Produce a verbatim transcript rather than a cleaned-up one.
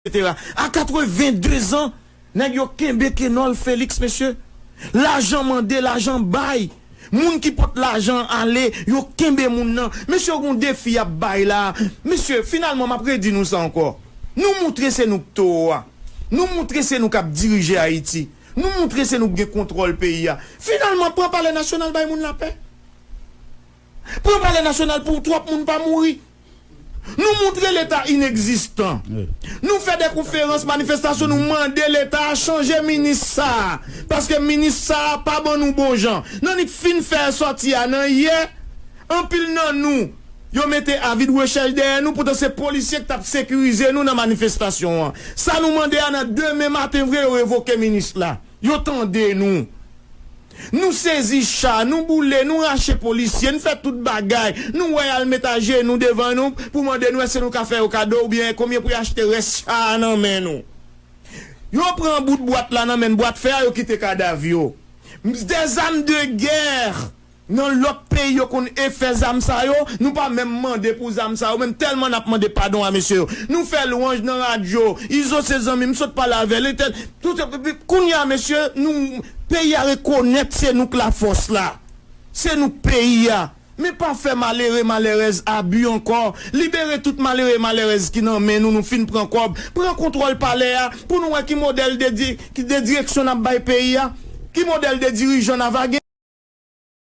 etsetera. A katrevenndezan, nèg yo kenbe Kenòl Félix, mesye. Lajan mande, lajan bay. Moun ki pot lajan ale, yo kenbe moun nan. Mesye, yo gon defi y ap bay la. Mesye, finalman, m ap redi nou sa ankò. Nou moutre se nou k towo a. Nou moutre se nou k ap dirije Ayiti. Nou moutre se nou k gen kontwòl peyi a. Finalman, pran Palè Nasyonal, bay moun lapè. Pran Palè Nasyonal pou twòp moun pa mouri. Nou moutre Leta inegzistan. Nou fè de konferans, manifestasyon, nou mande Leta a chanje minis sa a. Paske minis sa a pa ban nou bon jan. Nan li fin fè sòti a nan yè, anpil nan nou, yo mete avi de rechèch dèyè nou, poutan se polisye ki t ap sekirize nou nan manifestasyon an. Sa nou mande a, nan demen maten vre, yo revoke minis la. Yo tande nou. Nou sezi cha, nou boule, nou rache polisye, nou fè tout bagay. Nou wè y al met ajenou devan nou pou mande nou èske nou ka fè yo kado oubyen konbyen pou y achte rès cha a nan men nou. Yo pran bout bwat la nan men n, bwat fè a, yo kite kadav yo. Des armes de guerre. Nan lòt peyi yo konn e fè zam sa yo, nou pa menm mande pou zam sa yo, menm tèlman n ap mande padon a mesye yo. Nou fè lwanj nan radyo, Izo se zanmi m, sot pale avè l, entèl, tout, kounye a mesye, nou, peyi a rekonèt se nou k lafòs la. Se nou k peyi a. Men pa fè malere, malèrèz abi ankò. Libere tout malere, malèrèz ki nan men nou, nou fin pran kòb. Pran kontwòl palè a pou nou wè ki modèl de di-, ki de direksyon n ap bay peyi a. Ki modèl de dirijan n ava gen.